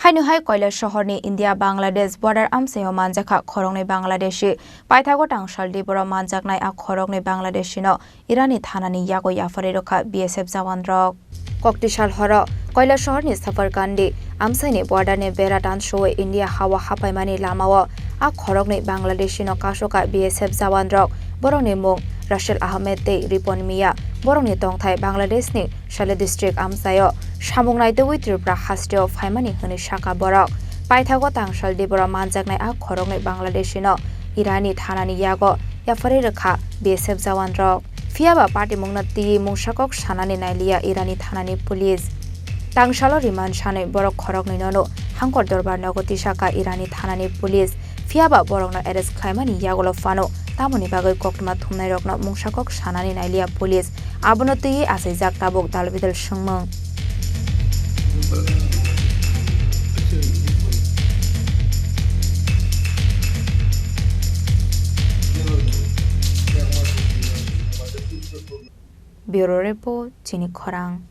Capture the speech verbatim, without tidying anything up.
Haino hai Koilashahar ni India Bangladesh border amchaio manjakha khoroknwi Bangladeshi. Paithago tangsal diboro manjaknai a khoroknwi Bangladeshi no Iran ni thana ni yago yapharwi rwkha B S F jawan rok. Koktisal horo Koilashahar ni Safarkandi amchai ni border ni bera tansuwi India hao hapaimani lamao a khoroknwi Bangladeshi no kasukha B S F jawan rok. Borok ni mung Rashid Ahmed tei Ripon Mia. Borok ni tongthai Bangladesh ni Sale district amchaio samung naitugwi Tripura hasteo phaimani hwnwi sakha borok. Paithago tangsal diboro manjaknai a khoroknwi Bangladeshi no Iran ni thana ni yago yapharwi rwkha B S F jawan rok. Phiyaba patimungno twiwi mungsa kok sanani nailiya Iran ni thana ni police. Tangsalo remand sanwi borok khoroknwi nono Hangkor Dorbar nogo tisakha Iran ni thana ni police. Phiyaba borokno arrest khlaimani yagulo phano tamoni bagwi koktwma thumnairokno mungsa kok sanani nailiya police. Abono twiwi achaijak tabuk dalbidal swngmung. Bureau Report, Chini Khorang.